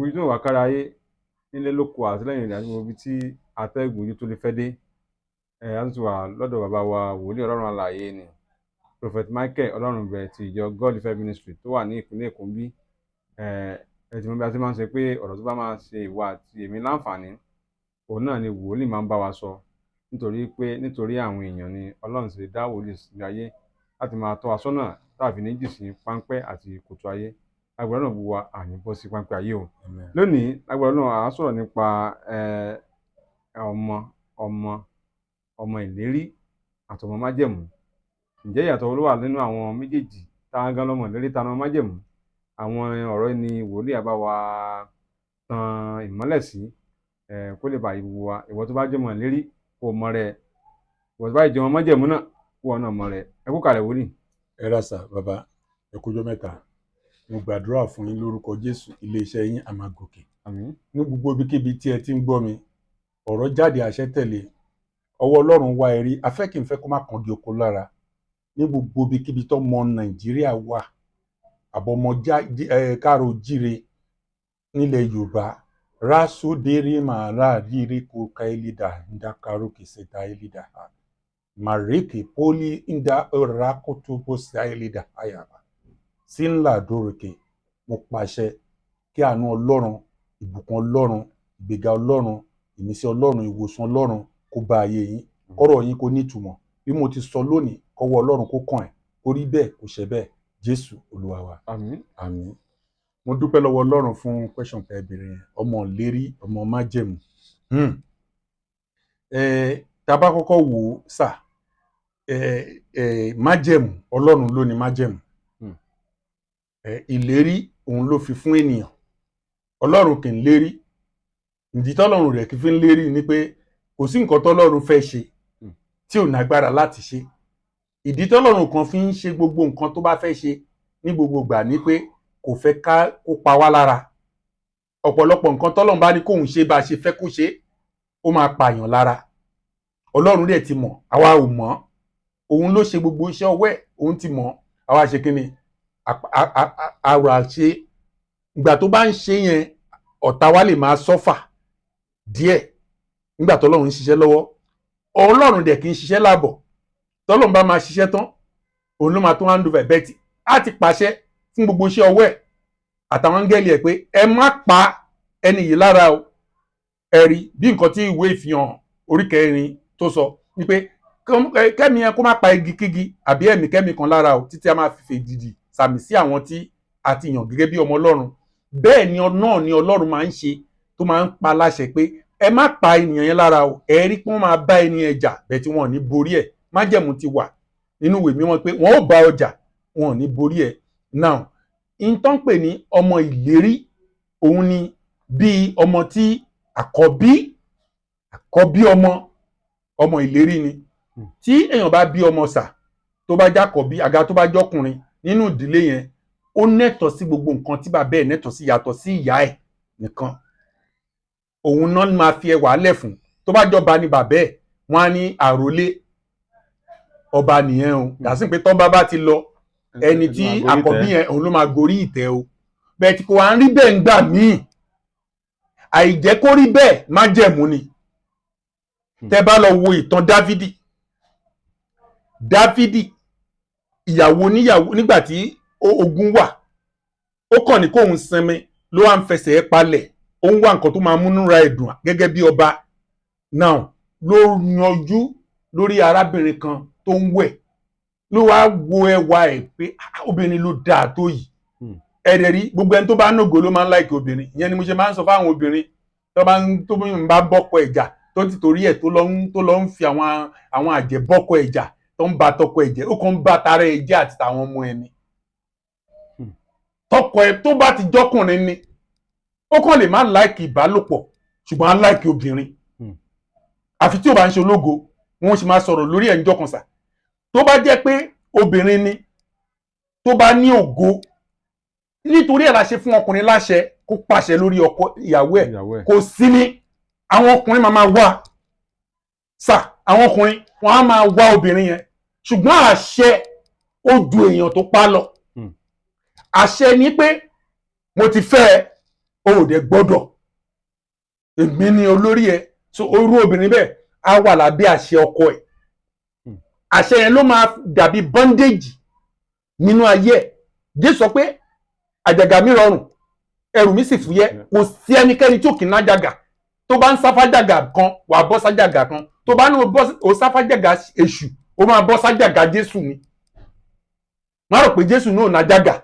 Ojú tó wà kára ayé nílé lóko àtìlẹ́yìn ìrìn àti gbogbo ibi tí atẹ́gùn ojú tó lè fẹ́ dé. A tún ti wà lọ́dọ̀ bàbá wa, wòlíì Ọlọ́run alààyè ni, Prophet Michael Ọlọ́runbẹ ti ìjọ God Life Ministry tó wà ní ìpínlẹ̀ Èkó ń bí. Ẹ ti mọ bí a ti máa ń ṣe pé ọ̀rọ̀ tó bá máa ṣe ìwọ àti èmi láǹfààní, òun náà ni wòlíì máa ń bá wa sọ, nítorí pé nítorí àwọn èèyàn ni Ọlọ́run ṣe dá wòlíì sí ayé láti máa tọ́ wa sọ́nà táàfin ní jì sí páńpẹ́ àti kòtò ayé. Lágbára náà, gbogbo wa àní bọ́ sí páńpẹ́ ayé o. Lónìí, lágbára náà, à ń sọ̀rọ̀ nípa ọmọ ọmọ ọmọ ìlérí àtọmọ májẹ̀mú. Ǹjẹ́ ìyàtọ̀ wo ló wà nínú àwọn méjèèjì? Tá gan lọmọ ìlérí, ta lọmọ májẹ̀mú? Àwọn ọ̀rọ̀ ni wòlíì á bá wa tan ìmọ́lẹ̀ sí kó lè bá ìwọ wa. Ìwọ tó bá jẹ́ ọmọ ìlérí, kó o mọ rẹ. Ìwọ tó bá jẹ́ ọmọ májẹ̀mú náà, kó o náà mọ rẹ. Ẹ kú kàlẹ̀, wòlíì. Ẹ ra sà, bàbá, ẹ kújọ́ mẹ́ta. Mo gbàdúrà fún yín lórúkọ Jésù, iléeṣẹ́ yín á máa gòkè. Àmín. Ní gbogbo ibikíbi tí ẹ ti ń gbọ́ mi, ọ̀rọ̀ jáde, àṣẹ tẹ̀lé, ọwọ́ Ọlọ́run wá ẹ rí afẹ́ kí n fẹ́ kó má kàngi oko lára. Ní gbogbo ibikíbi tó mọ Nàìjíríà wà, àbọ̀mọ káàró jíire nílẹ̀ Yorùbá, rásódéré màrá rírí kó ká elida ndakaro kìsẹta elida màríkì pólí ndá ọ̀rá kótóbó elida ayaba sínlà dóròkè. Mo pàṣẹ kí àánú Ọlọ́run, ìbùkún Ọlọ́run, ìgbéga Ọlọ́run, ìmísí Ọlọ́run, ìwòsàn Ọlọ́run kó bá ayé yín, kọ́rọ̀ yín kó nítumọ̀ bí mo ti sọ lónìí. Kọ́wọ́ Ọlọ́run kó kàn ẹ́, kó rí bẹ́ẹ̀, kó ṣe bẹ́ẹ̀. Jésù Olúwa wa. Àmín. Àmín. Mo dúpẹ́ lọ́wọ́ Ọlọ́run fún question tẹ́ ẹ béèrè yẹn, ọmọ ìlérí, ọmọ májẹ̀mú. Tá a bá kọ́kọ́ wò ó sà, májẹ̀mú, Ọlọ́run ló ní májẹ̀mú. Ìlérí, òun ló fi fún ènìyàn. Ọlọ́run kì í lérí. Ìdí tọ́lọ́run rẹ̀ kì í fi ń lérí ni pé kò sí nǹkan tọ́lọ́run fẹ́ ṣe tí ò nágbára láti ṣe. Ìdí tọ́lọ́run kan fi ń ṣe gbogbo nǹkan tó bá fẹ́ ṣe ní gbogbo ìgbà ni pé kò fẹ́ ká kó pa wá lára. Ọ̀pọ̀lọpọ̀ nǹkan tọ́lọ́run bá ní kóun ṣe, bá a ṣe fẹ́ kó ṣe, ó máa pààyàn lára. Ọlọ́run dẹ̀ ti mọ̀, àwa ò mọ̀. Òun ló ṣe gbogbo iṣẹ́ ọwọ́ ẹ̀, òun ti mọ̀. Àwa ṣe kí ni àrò àṣe. Ìgbà tó bá ń ṣe yẹn, ọ̀tá wa lè máa suffer díẹ̀ nígbà tọ́lọ́run ń ṣiṣẹ́ lọ́wọ́. Ọlọ́run dẹ̀ kì í ṣiṣẹ́ láàbọ̀. Tọ́lọ́run bá máa ṣiṣẹ́ tán, òun ló máa tó hand over. Bẹ́ẹ̀ tí á ti pàṣẹ fún gbogbo iṣẹ́ ọwọ́ ẹ̀ àtàwọn áńgẹ́lì ẹ̀ pé ẹ má pa ẹni yìí lára o. Ẹ rí bí nǹkan tí ìwé Ìfihàn orí kẹrin tó sọ ni pé kẹ́mi yẹn kó má pa igi kígi àbí ẹ̀mí kẹ́mi kan lára o, títí a máa fi fèdìdì sàmì sí àwọn tí a ti yàn gẹ́gẹ́ bí ọmọ Ọlọ́run. Bẹ́ẹ̀ ni náà ni Ọlọ́run máa ń ṣe, tó máa ń pa láṣẹ pé ẹ má pa ènìyàn yẹn lára o. Ẹ rí pé wọ́n máa bá ẹni yẹn jà bẹ́ẹ̀ tí wọ́n ò ní borí ẹ̀. Májẹ̀mú ti wà nínú ìwé mímọ́ pé wọ́n ò bá ọjà, wọn ò ní borí ẹ̀. Now, in tó ń pè ní ọmọ ìlérí, òun ni bíi ọmọ tí àkọ́bí, àkọ́bí ọmọ, ọmọ ìlérí ni. Tí èèyàn bá bí ọmọ sà, tó bá jákọ̀bí, àga tó bá jọkùnrin nínú ìdílé yẹn, ó nẹ́tọ̀ọ́ sí gbogbo nǹkan tí bàbá ẹ̀ nẹ́tọ̀ọ́ sí, yàtọ̀ sí ìyá ẹ̀ nìkan. Òun náà máa fi ẹwà lẹ̀ fún. Tó bá jọba ni bàbá ẹ̀, wọ́n á ní àrólé ọba nìyẹn o. Dàsí pé tọ́ba bá ti lọ, ẹni tí àkọ́bí yẹn, òun ló máa gorí ìtẹ́ o. Bẹ́ẹ̀ tí kò wá ń rí bẹ́ẹ̀ ń gbà míì, àìjẹ́ kó rí bẹ́ẹ̀, májẹ̀mú ni. Tẹ́ bá lọ wo ìtàn Dávidi, Dávidi, ìyàwó níyàwó, nígbà tí ogun wà, ó kàn ní kóun sinmi, ló wá ń fẹsẹ̀ ẹ̀ palẹ̀, ó ń wá nǹkan tó máa múnú ra ẹ̀dùn gẹ́gẹ́ bí ọba. Now, ló yanjú lórí arábìnrin kan tó ń wẹ̀, ló wá wo ẹwà ẹ̀ pé, "Ah, obìnrin ló dáa tó yìí." Ẹ̀rẹ̀ rí, gbogbo ẹni tó bá nógo ló máa ń like obìnrin. Ìyẹn ni mo ṣe máa ń sọ fáwọn obìnrin tó bá ń bọ́kọ ẹ̀jà, tó ti torí ẹ̀ tó lọ ń fi àwọn àjẹ́ bọ́kọ ẹ̀jà, tó ń ba tọkọ ẹ̀ jẹ́, ó kàn ń ba tara ẹ̀ jẹ́ àti tàwọn ọmọ ẹ̀ ni. Tọkọ ẹ̀ tó bá ti jọ́kùnrin ni, ó kàn lè má like ìbálòpọ̀, ṣùgbọ́n á like obìnrin. Àfi tí ò bá ń ṣe ológo, wọn sì máa sọ̀rọ̀ lórí ẹ̀ ń jọkàn sà. Tó bá jẹ́ pé obìnrin ni tó bá ní ògo, nítorí ẹ̀ la ṣe fún ọkùnrin láṣẹ kó pàṣẹ lórí ọkọ ìyàwó ẹ̀. Ìyàwó ẹ̀. Kò sí ní àwọn ọkùnrin máa máa wá sà, àwọn ọkùnrin wọn á máa wá obìnrin yẹn, ṣùgbọ́n àṣẹ ó ju èèyàn tó pa lọ. Àṣẹ ni pé mo ti fẹ́ ẹ. O ò dẹ̀ gbọ́dọ̀, èmi ni olórí ẹ. So orú obìnrin bẹ́ẹ̀ á wà lábẹ́ àṣẹ ọkọ ẹ̀. Àṣẹ yẹn ló máa dàbí bondage nínú ayé ẹ̀. Jésù sọ pé àjàgà mi rọrùn, ẹrù mi sì fúyẹ́. Kò sí ẹnikẹ́ni tí ò kì í nájàgà. Tó bá ń sáfájàgà kan, wàá bọ́ sájàgà kan. Tó bá ní o sáfájàgà èṣù, ó máa bọ́ sájàgà Jésù ni. Má rò pé Jésù náà nájàgà.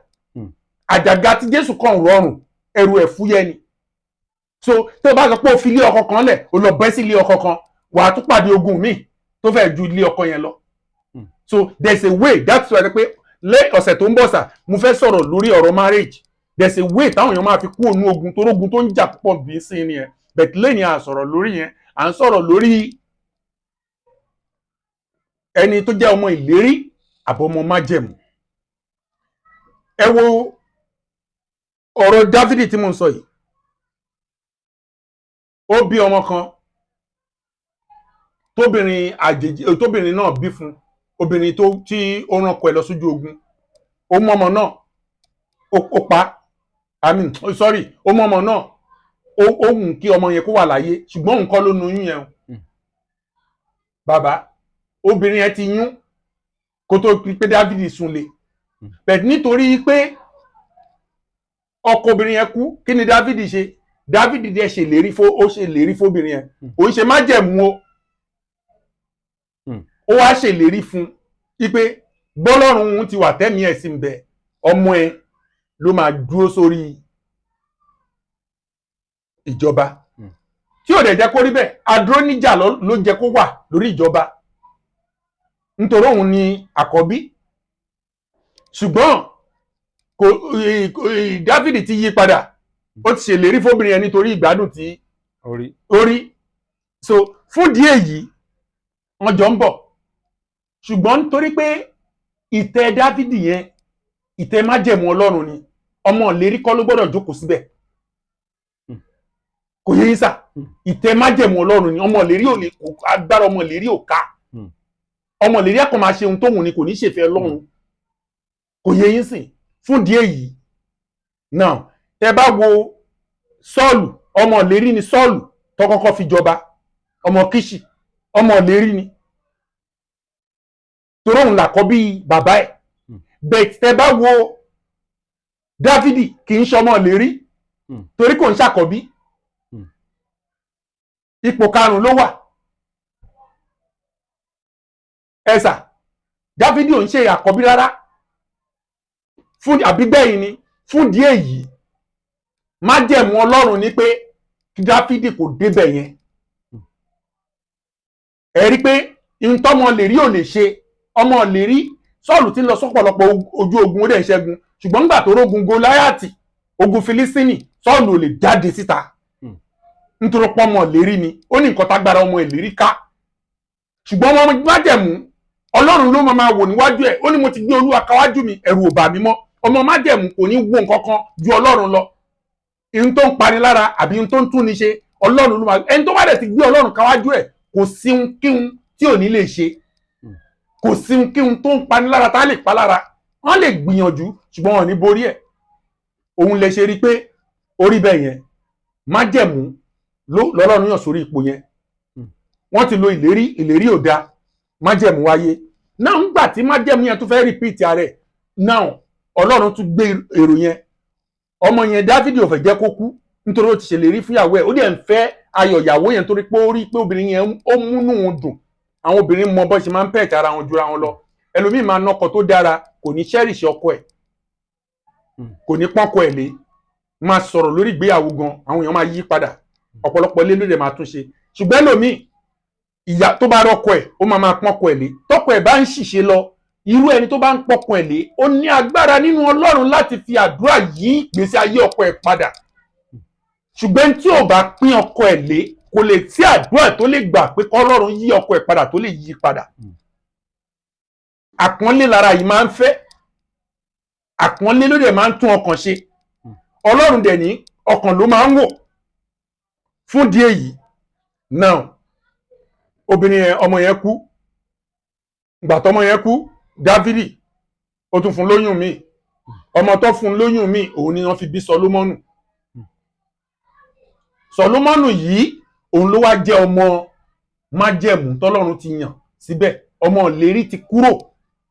Àjàgà tí Jésù kàn rọrùn, ẹrù ẹ̀ fúyẹ́ ni. So tó bá sọ pé o fi ilé ọkọ kan lẹ̀, o lọ bẹ́ sí ilé ọkọ kan, wàá tún pàdé ogun míì tó fẹ́ ju ilé ọkọ yẹn lọ. So there's a way. That's why pé lé ọ̀sẹ̀ tó ń bọ̀ sà, mo fẹ́ sọ̀rọ̀ lórí ọ̀rọ̀ marriage. There's a way táwọn èèyàn máa fi kú ònú ogun tó rógun tó ń jà púpọ̀ bí sí ni yẹn. But lẹ́yìn à sọ̀rọ̀ lórí yẹn, à ń sọ̀rọ̀ lórí ẹni tó jẹ́ ọmọ ìlérí àbọ̀mọ májẹ̀mú. Ẹ wo ọ̀rọ̀ Dáfídì tí mo ń sọ yìí. Ó bí ọmọ kan tóbìnrin àjèjì, tóbìnrin náà bí fún obìnrin tó tí ó rán ọkọ ẹ̀ lọ sójú ogun. Ó mú ọmọ náà, ó pa, I mean, oh, sorry, ó mú ọmọ náà, ó wù kí ọmọ yẹn kó wà láyé, ṣùgbọ́n òun kọ́ ló nu oyún yẹn o. Bàbá, obìnrin yẹn ti yún kó tó pé Dáfídì súnlé. But nítorí pé ọkọ obìnrin yẹn kú, kí ni Dáfídì ṣe? Dáfídì dẹ̀ ṣèlérí fó, ó ṣèlérí fóbìnrin yẹn. Òun ṣe májẹ̀mú o. Ó wá ṣèlérí fún wípé bọ́lọ́run òun ti wà, tẹ́mi ẹ̀ sì ń bẹ, ọmọ ẹ ló máa dúró sórí ìjọba. Tí ò dẹ̀ jẹ́ kó rí bẹ́ẹ̀, Adóníjà ló jẹ́ kó wà lórí ìjọba nítorí òun ni àkọ́bí. Ṣùgbọ́n kò Dáfídì ti yí padà. Ó ti ṣèlérí fóbìnrin yẹn nítorí ìgbádùn tí orí ó rí. So fún díẹ̀ yìí, wọ́n jọ ń bọ̀, ṣùgbọ́n nítorí pé ìtẹ́ Dáfídì yẹn, ìtẹ́ májẹ̀mú Ọlọ́run ni, ọmọ ìlérí kọ́ ló gbọ́dọ̀ jókòó síbẹ̀. Kò yé yín sà? Ìtẹ́ májẹ̀mú Ọlọ́run ni. Ọmọ ìlérí ò lè kó agbára, ọmọ ìlérí ò ká. Ọmọ ìlérí ẹ̀kọ́ máa ṣe ohun tóhun ni, kò ní ṣèfẹ́ Ọlọ́run. Kò yé yín sìn? Fún díẹ̀ yìí now, tẹ bá wo Sọ́ọ̀lù, ọmọ ìlérí ni Sọ́ọ̀lù tó kọ́kọ́ fi jọba, ọmọ Kíṣì. Ọmọ ìlérí ni torí òun làkọ́bí bàbá ẹ̀. Bẹ́ẹ̀ tẹ bá wo Dáfídì, kì í ṣọmọ ìlérí torí kò ń ṣàkọ́bí. Ipò karùn-ún ló wà. Ẹ̀sà, Dáfídì ò ń ṣe àkọ́bí rárá fún àbígbẹ̀yìn ni. Fún díẹ̀ yìí, májẹ̀mú Ọlọ́run ni pé kí Dáfídì kò débẹ̀ yẹn. Ẹ rí pé ntọ́mọ lè rí ò lè ṣe. Ọmọ lè rí Sọ́ọ̀lù tí ń lọ sọ́pọ̀lọpọ̀ ojú ogun, ó dẹ̀ ń ṣẹ́gun, ṣùgbọ́n nígbà tó rógun Gòláyàtì, ogun Filistini, Sọ́ọ̀lù ò lè jáde síta nítorí pọ́mọ lérí ni. Ó ní nǹkan tágbára ọmọ ìlérí ká, ṣùgbọ́n ọmọ májẹ̀mú, Ọlọ́run ló máa wò níwájú ẹ̀. Ó ní, "Mo ti gbé Olúwa káwájú mi, ẹ̀rù ò bà mí mọ́." Ọmọ májẹ̀mú kò ní wo nǹkan kan ju Ọlọ́run lọ. Ihun tó ń pani lára àbí ihun tó ń túni ṣe, Ọlọ́run ló máa. Ẹni tó bá dẹ̀ ti gbé Ọlọ́run káwájú ẹ̀, kò sí kíhun tí ò ní lè ṣe. Kò sí kíhun tó ń pani lára tá a lè pa lára. Wọ́n lè gbìyànjú, ṣùgbọ́n wọn ò ní borí ẹ̀. Òun lè ṣe rí pé orí bẹ́ẹ̀ yẹn, májẹ̀mú lọ́lọ́run yàn sórí ipò yẹn. Wọ́n ti lo ìlérí, ìlérí ò dáa, májẹ̀mú wáyé náà. Ńgbà tí májẹ̀mú yẹn tún fẹ́ repeat ara ẹ̀ náà, Ọlọ́run tún gbé èrò yẹn. Ọmọ yẹn, Dáfídì ò fẹ́ jẹ́ kó kú nítorí ó ti ṣèlérí fúnyàwó ẹ̀. Ó dẹ̀ ń fẹ́ ayọ̀ ìyàwó yẹn torí pé ó rí pé obìnrin yẹn ó múnú òun dùn. Àwọn obìnrin mọ bó ṣe máa ń pet ara wọn jura wọn lọ. Ẹlòmíì máa nọkọ tó dára, kò ní cherish ọkọ ẹ̀, kò ní pọ́nkọ ẹ̀ lé. Máa sọ̀rọ̀ lórí ìgbéyàwó gan, àwọn èèyàn máa yí padà, ọ̀pọ̀lọpọ̀ ilé ló dẹ̀ máa tún ṣe. Ṣùgbọ́n ẹlòmíì, ìyá tó bá rọ́kọ ẹ̀, ó máa máa pọ́nkọ ẹ̀ lé. Tọ́kọ ẹ̀ bá ń ṣìṣe lọ, irú ẹni tó bá ń pọ́kọ ẹ̀ lé, ó ní agbára nínú Ọlọ́run láti fi àdúrà yí ìgbésí ayé ọkọ ẹ̀ padà. Ṣùgbọ́n tí ò bá pín ọkọ ẹ̀ lé, kò lè tí àdúrà tó lè gbà pé kọ́lọ́run yí ọkọ ẹ̀ padà tó lè yí padà. Àpọ́nlé lára yìí máa ń fẹ́, àpọ́nlé ló dẹ̀ máa ń tún ọkàn ṣe. Ọlọ́run dẹ̀ ní ọkàn ló máa ń wò. Fún díẹ̀ yìí now, obìnrin yẹn, ọmọ yẹn kú. Ìgbà tọmọ yẹn kú, Dávidi ó tún fún lóyún míì. Ọmọ tó fún lóyún míì, òun ni wọ́n fi bí Sọlómọ́nù. Solomoni yìí, òun ló wá jẹ́ ọmọ májẹ̀mú tọ́lọ́run ti yàn síbẹ̀. Ọmọ ìlérí ti kúrò.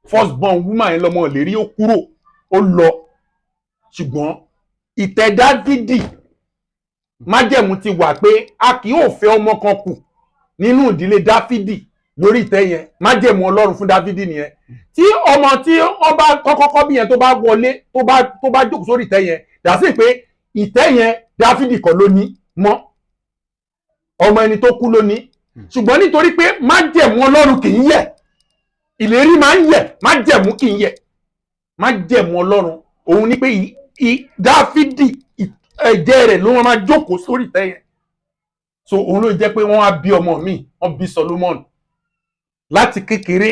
First born woman yẹn lọmọ ìlérí, ó kúrò, ó lọ, ṣùgbọ́n ìtẹ́ Dáfídì, májẹ̀mú ti wà pé a kì yóò fẹ́ ọmọ kan kù nínú ìdílé Dáfídì lórí ìtẹ́ yẹn. Májẹ̀mú Ọlọ́run fún Dáfídì nìyẹn. Tí ọmọ tí wọ́n bá kọ́kọ́ bí yẹn tó bá wọlé, tó bá jókòó sórí ìtẹ́ yẹn, dàsí pé ìtẹ́ yẹn, Dáfídì kọ́ ló ní mọ́, ọmọ ẹni tó kú ló ní. Ṣùgbọ́n nítorí pé májẹ̀mú Ọlọ́run kì í yẹ̀, ìlérí máa ń yẹ̀, májẹ̀mú kì í yẹ̀. Májẹ̀mú Ọlọ́run òun ni pé Dáfídì, ẹ̀jẹ̀ rẹ̀ ló máa jókòó sórí ìtẹ́ yẹn. So òun ló jẹ́ pé wọ́n á bí ọmọ míì, wọ́n bí Solomon. Láti kékeré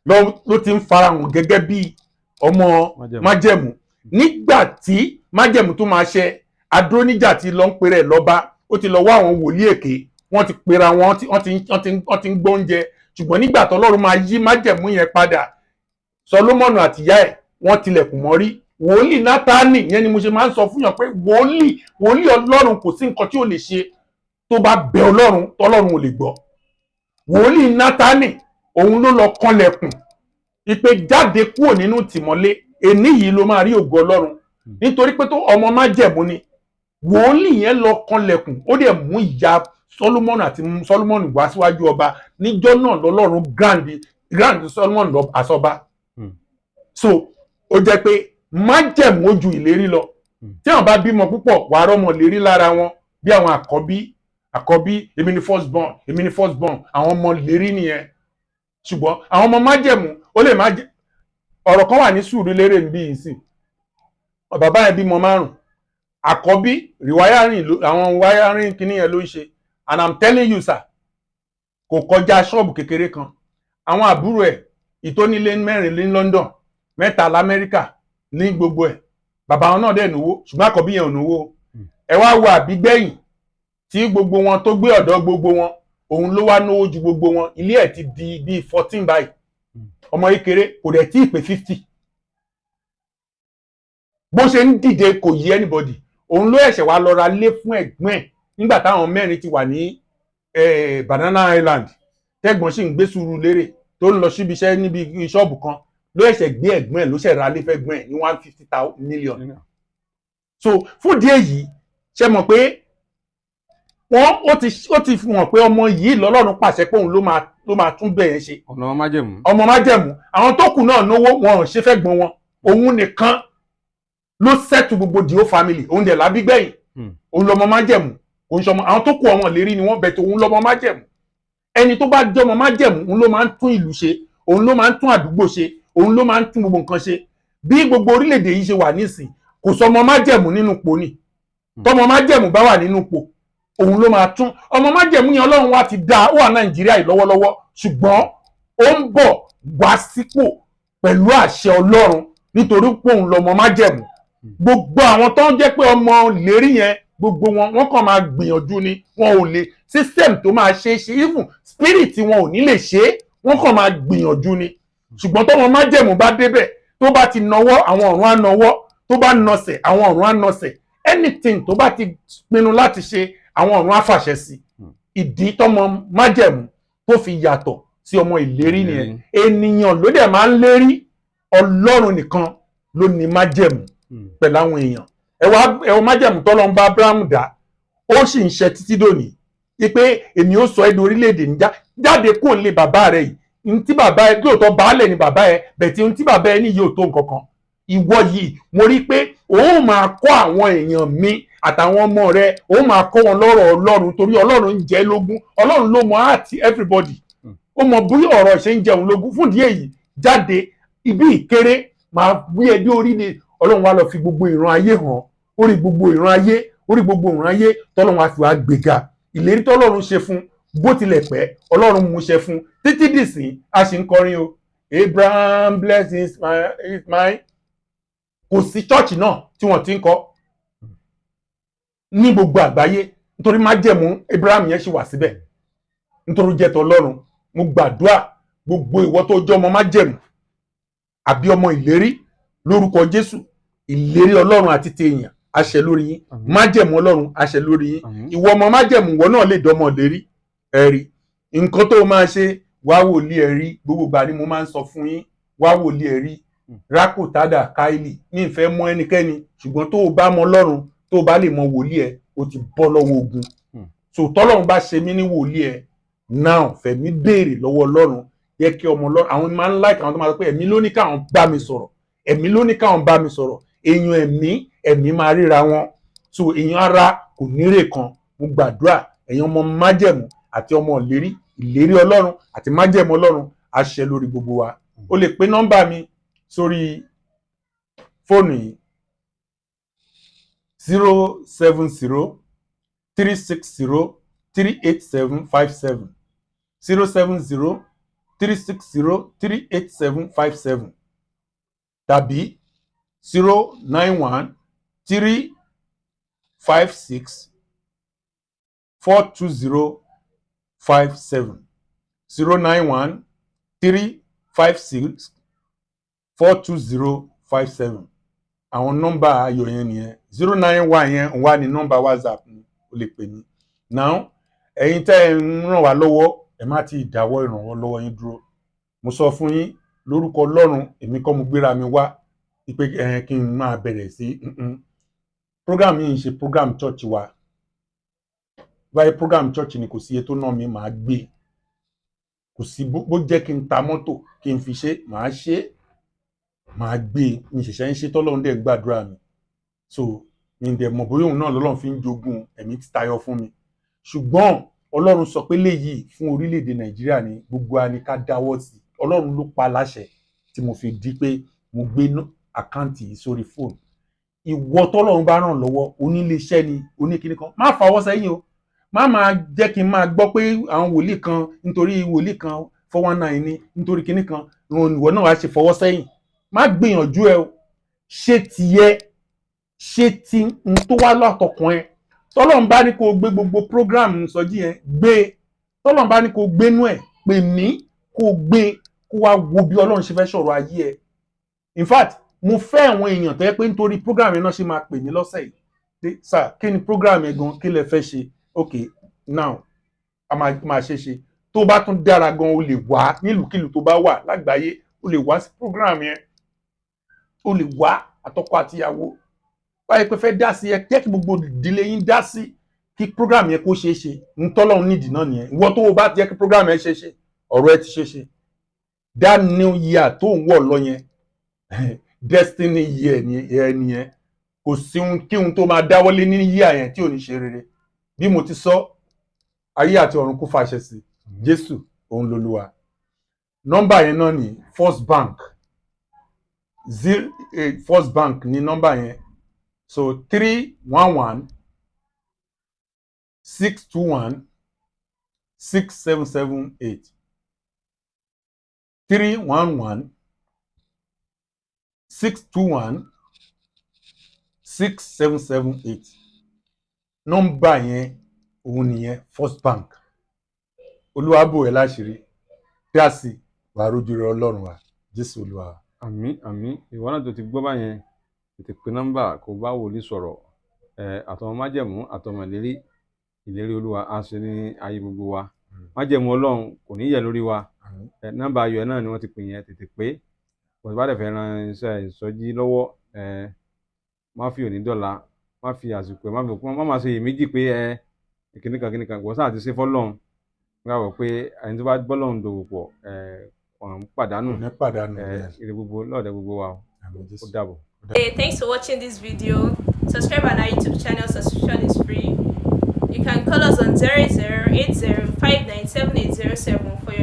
ló ti ń farahàn gẹ́gẹ́ bí ọmọ Májẹ̀mú. Májẹ̀mú. Nígbà tí májẹ̀mú tó máa ṣẹ, Adóníjà ti lọ ń pèrè lọ́ba, ó ti lọ wá àwọn wòlíì èké, wọ́n ti pera wọn, wọ́n ti ń gbóúnjẹ. Ṣùgbọ́n nígbà tọ́lọ́run máa yí májẹ̀mú yẹn padà, Solomon àtìyá ẹ̀, wọ́n tilẹ̀kùn mọ́rí. Wòlíì Nátánì yẹn ni mo ṣe máa ń sọ fún yàn pé wòlíì Ọlọ́run, kò sí nǹkan tí ò lè ṣe tó bá bẹ Ọlọ́run tọ́lọ́run ò lè gbọ́. Wòlíì Nátánì, òun ló lọ kanlẹ̀kùn ìpè jáde kúrò nínú tìmọ́lé, èní yìí ló máa rí ògo Ọlọ́run, nítorí pé tó ọmọ májẹ̀mú ni. Wòlíì yẹn lọ kanlẹ̀kùn, ó dẹ̀ mú ìyá Solomon àti Solomon wá síwájú ọba. Níjọ́ náà lọ́lọ́run grant Solomon lọ àsọba. So ó jẹ́ pé májẹ̀mú ó ju ìlérí lọ. Tí àwọn bá bímọ púpọ̀, wàá rọ́mọ lérí lára wọn, bí àwọn àkọ́bí, èmi ni first born, èmi ni first born, àwọn ọmọ lérí nìyẹn. Ṣùgbọ́n àwọn ọmọ májẹ̀mú, ó lè má jẹ́. Ọ̀rọ̀ kan wà ní Sùúrùlérè níbí yìí sí, bàbá yẹn bímọ márùn. Àkọ́bí, rewiring, àwọn wiring kìíní yẹn ló ń ṣe, and I'm telling you, sir, kò kọjá ṣọ́ọ̀bù kékeré kan. Àwọn àbúrò ẹ̀, ìtónílé mẹ́rin ní London, mẹ́ta lamẹ́ríkà, ní gbogbo ẹ̀. Bàbá wọn náà dẹ̀ náwó, ṣùgbọ́n àkọ́bí yẹn ò náwó. Ẹ wá wo àbígbẹ̀yìn tí gbogbo wọn tó gbé ọ̀dọ́ gbogbo wọn, òun ló wá náwó ju gbogbo wọn. Ilé ẹ̀ ti di bíi 14 báyìí. Ọmọ kékeré, kò dẹ̀ tí ì pé 50. Bó ṣe ń dìde kò yí anybody. Òun ló ẹ̀ṣẹ̀ wá lọ ra lé fún ẹ̀gbọ́n ẹ̀ nígbà táwọn mẹ́rin ti wà ní Banana Island, tẹ́gbọ́n sì ń gbé Sùúrùlérè, tó ń lọ síbi iṣẹ́ níbi ṣọ́ọ̀bù kan, ló ẹ̀ṣẹ̀ gbé ẹ̀gbọ́n ẹ̀, ló ṣẹ̀ ra lé fẹ́gbọ́n ẹ̀ ní 150 million. So fún díẹ̀ yìí, ṣe mọ̀ pé wọ́n ó ti fi hàn pé ọmọ yìí lọ́lọ́run pàṣẹ pé òun ló máa tún bẹ̀ yẹn ṣe. Ọ̀nà májẹ̀mú. Ọmọ májẹ̀mú. Àwọn tó kù náà náwó, wọn ò ṣe fẹ́ gbọ́n wọn. Òun nìkan ló settle gbogbo the whole family. Òun dẹ̀ lábígbẹ̀yìn. Òun lọmọ májẹ̀mú, òun sọmọ. Àwọn tó kù, ọmọ lérí ni wọ́n bẹ̀ tó. Òun lọmọ májẹ̀mú. Ẹni tó bá jọmọ májẹ̀mú, òun ló máa ń tún ìlú ṣe, òun ló máa ń tún àdúgbò ṣe, òun ló máa ń tún gbogbo nǹkan ṣe. Bí gbogbo orílẹ̀-èdè yìí ṣe wà nísìn, kò sọmọ májẹ̀mú nínú ipò ni. Tọmọ májẹ̀mú bá wà nínú ipò, òun ló máa tún. Ọmọ májẹ̀mú yẹn, Ọlọ́run wa ti dá ó wà Nàìjíríà yìí lọ́wọ́lọ́wọ́, ṣùgbọ́n ó ń bọ̀ wá sípò pẹ̀lú àṣẹ Ọlọ́run, nítorí pé òun lọmọ májẹ̀mú. Gbogbo àwọn tó ń jẹ́ pé ọmọ lérí yẹn, gbogbo wọn, wọ́n kàn máa gbìyànjú ni. Wọn ò lè system tó máa ṣe é ṣe, even spirit wọn ò ní lè ṣe é, wọ́n kàn máa gbìyànjú ni. Ṣùgbọ́n tọ́mọ májẹ̀mú bá débẹ̀, tó bá ti nawọ́, àwọn ọ̀run á nawọ́. Tó bá nọsẹ̀, àwọn ọ̀run á nọsẹ̀. Anything tó bá ti pinnu láti ṣe, àwọn ọ̀run á fàṣẹ sí. Ìdí tọ́mọ májẹ̀mú tó fi yàtọ̀ sí ọmọ ìlérí nìyẹn. Ènìyàn ló dẹ̀ máa ń lérí, Ọlọ́run nìkan ló ní májẹ̀mú pẹ̀lú àwọn èèyàn. Ẹ wá ẹ wọ májẹ̀mú tọ́lọ́run bá Abraham dá, ó sì ń ṣe títí dòní, wípé èmi ó sọ ẹ́ di orílẹ̀-èdè níjà, jáde kúrò nílé bàbá rẹ yìí. Ní tí bàbá ẹ lóòótọ́, baálẹ̀ ni bàbá ẹ bẹ̀tí, ní tí bàbá ẹ ní yìí ò tó nǹkan kan. Ìwọ yìí, mo rí i pé òun máa kọ́ àwọn èèyàn mi àtàwọn ọmọ rẹ, òun máa kọ́ wọn lọ́rọ̀ Ọlọ́run, torí Ọlọ́run ń jẹ́ lógún. Ọlọ́run ló mọ àti everybody, ó mọ bí ọ̀rọ̀ ṣe ń jẹun lógún. Fún ìdí èyí, jáde, ibi ìkéré máa wí ẹbí orí ni. Ọlọ́run wa lọ fi gbogbo ìran ayé hàn, orí gbogbo ìran ayé, orí gbogbo ìran ayé tọ́lọ́run wa fi wá gbéga. Ìlérí tọ́lọ́run ṣe fún, bó tilẹ̀ pẹ́, Ọlọ́run mú ṣe fún títí dìsín. A sì ń kọrin o, "Abraham blessings is mine." Kò sí church náà tí wọ́n ti ń kọ́ ní gbogbo àgbáyé, nítorí májẹ̀mú Abraham yẹn ṣì wà síbẹ̀, nítorí jẹ́ tọlọ́run. Mo gbàdúrà, gbogbo ìwọ tó jẹ́ ọmọ májẹ̀mú àbí ọmọ ìlérí, lórúkọ Jésù, ìlérí Ọlọ́run àti ti èèyàn á ṣẹ lórí yín. Àmín. Májẹ̀mú Ọlọ́run á ṣẹ lórí yín. Àmín. Ìwọ ọmọ májẹ̀mú, ìwọ náà lè dọ́mọ lérí. Ẹ̀rí nǹkan tó máa ṣe, wá wòlíì ẹ̀rí. Gbogbo ìgbà ni mo máa ń sọ fún yín, wá wòlíì ẹ̀rí. Rákòtádà káìlì ní ìfẹ́ mọ ẹnikẹ́ni, ṣùgbọ́n tó o bá mọ Ọlọ́run, tó o bá lè mọ wòlíì ẹ, o ti bọ́ lọ́wọ́ ogun. So tọ́lọ́run bá ṣe mí ní wòlíì ẹ now, fẹ̀mí béèrè lọ́wọ́ Ọlọ́run, yẹ kí ọmọ Ọlọ́run. Àwọn máa ń like àwọn tó máa sọ pé ẹ̀mí ló ní káwọn bá mi sọ̀rọ̀, ẹ̀mí ló ní káwọn bá mi sọ̀rọ̀. Èèyàn ẹ̀mí, ẹ̀mí máa ríra wọn. So èèyàn ara kò nírè kan. Mo gbàdúrà, ẹ̀yin ọmọ májẹ̀mú àti ọmọ ìlérí, ìlérí Ọlọ́run àti májẹ̀mú Ọlọ́run á ṣẹ lórí gbogbo wa. O lè pe nọ́mbà mi sórí fóònù yìí: 07036038757, 07036038757, tàbí 091356 42057, 091356 42057. Àwọn nọ́mbà ayọ̀ yẹn nìyẹn. 091 yẹn wà ní nọ́mbà WhatsApp ni, o lè pè mí. Now, ẹ̀yin tẹ́ ẹ ń ràn wá lọ́wọ́, ẹ má ti dáwọ́ ìrànwọ́ lọ́wọ́ yín dúró. Mo sọ fún yín lórúkọ Ọlọ́run, èmi kọ́ mo gbéra mi wá pé ẹ kí n máa bẹ̀rẹ̀ sí program yìí. Ń ṣe program church wa báyìí. Program church ni, kò sí iye tó ná mi, màá gbé. Kò sí bó jẹ́ kí n ta mọ́tò kí n fi ṣe, màá ṣe, màá gbé. Mi ṣẹ̀ṣẹ̀ ń ṣe, tọ́lọ́run dẹ̀ gbàdúrà mi. So mi dẹ̀ mọ̀ bóyá òun náà lọ́lọ́run fi ń jogún ẹ̀mí títayọ fún mi. Ṣùgbọ́n Ọlọ́run sọ pé léyìí fún orílẹ̀-èdè Nàìjíríà ní gbogbo wa ní ká dáwọ́ sí. Ọlọ́run ló pa láṣẹ tí mo fi di pé mo gbé account yìí sórí fóònù. Ìwọ tọ́lọ́run bá ràn lọ́wọ́, oníléeṣẹ́ ni, oníkíní kan, má fọwọ́ sẹ́yìn o. Má máa jẹ́ kí n máa gbọ́ pé àwọn wòlíì kan, nítorí wòlíì kan 419 ni, nítorí kíní kan, ìwọ náà wàá ṣe fọwọ́ sẹ́yìn. Má gbìyànjú ẹ o. Ṣé tiẹ̀, ṣé ti n tó wá látọkàn ẹ. Tọ́lọ́run bá ní kó o gbé gbogbo program sọjí yẹn gbé, tọ́lọ́run bá ní kó o gbénú ẹ̀, pè mí kó o gbé, kó wá wo bí Ọlọ́run ṣe fẹ́ sọ̀rọ̀ ayé ẹ. In fact, mo fẹ́ àwọn èèyàn tó yẹ pé nítorí program yẹn náà ṣe máa pè mí lọ́sẹ̀ yìí pé, "Sir, kí ni program yẹn gan? Kí lẹ fẹ́ ṣe?" Ok, now a máa ṣe ṣe. Tó bá tún dára gan, o lè wá nílùúkìlù tó bá wà lágbàáyé, o lè wá sí program yẹn, o lè wá àtọkọ àtìyàwó báyìí pé fẹ́ dá sí ẹ, jẹ́ kí gbogbo ìdílé yín dá sí kí program yẹn kó ṣeé ṣe. Ntọ́lọ́run nídìí náà nìyẹn. Ìwọ tó o bá jẹ́ kí program yẹn ṣeé ṣe, ọ̀rọ̀ ẹ ti ṣeé ṣe. That new year tó ń wọ̀ lọ yẹn, destiny year nìyẹn. Kò sí ohun kí ohun tó máa dáwọ́lé ní year yẹn tí ò ní ṣe rere. Bí mo ti sọ, ayé àti ọ̀run kó fàṣẹ sí. Jésù òun lolúwa. Nọ́mbà yẹn náà ní First Bank, zero eight, First Bank ní nọ́mbà yẹn. So 3116216778, 3116216778. Nọ́mbà yẹn òun nìyẹn, First Bank. Olúwa bò ẹ́ láṣìírí, dá sí, wàá rójú rẹ Ọlọ́run wa. Jésù Olúwa. Àmín, àmín. Ìwọ náà tó ti gbọ́ báyẹn, tètè pe nọ́mbà kó bá wòlíì sọ̀rọ̀. Ẹ àtọmọ májẹ̀mú, àtọmọ ìlérí, ìlérí Olúwa á ṣe ní ayé gbogbo wa. Májẹ̀mú Ọlọ́run kò ní yẹ̀ lórí wa. Ẹ nọ́mbà ayọ̀ náà ni wọ́n ti pè yẹn, tètè pé kò bá dẹ̀ fẹ́ ran iṣẹ́ ìsọjí lọ́wọ́. Ẹ má fi òní dọ̀la, má fi àsìkò ẹ, má fi má má ṣe iyèméjì pé ẹ kìnnìkan kìnnìkan wọ́n sáà ti ṣe fọ́lọ́run. Gbàgbọ́ pé ẹni tó bá bọ́lọ́run dòwò pọ̀, ẹ ọ̀n pàdánù. Kò ní pàdánù. Ẹ Bẹ́ẹ̀. Ire gbogbo lọ́ọ̀dẹ gbogbo wa o. Àmín. Ó Jésù. dàbọ̀. Hey, thanks for watching this video. Subscribe on our YouTube channel, subscription is free. You can call us on 0080 for your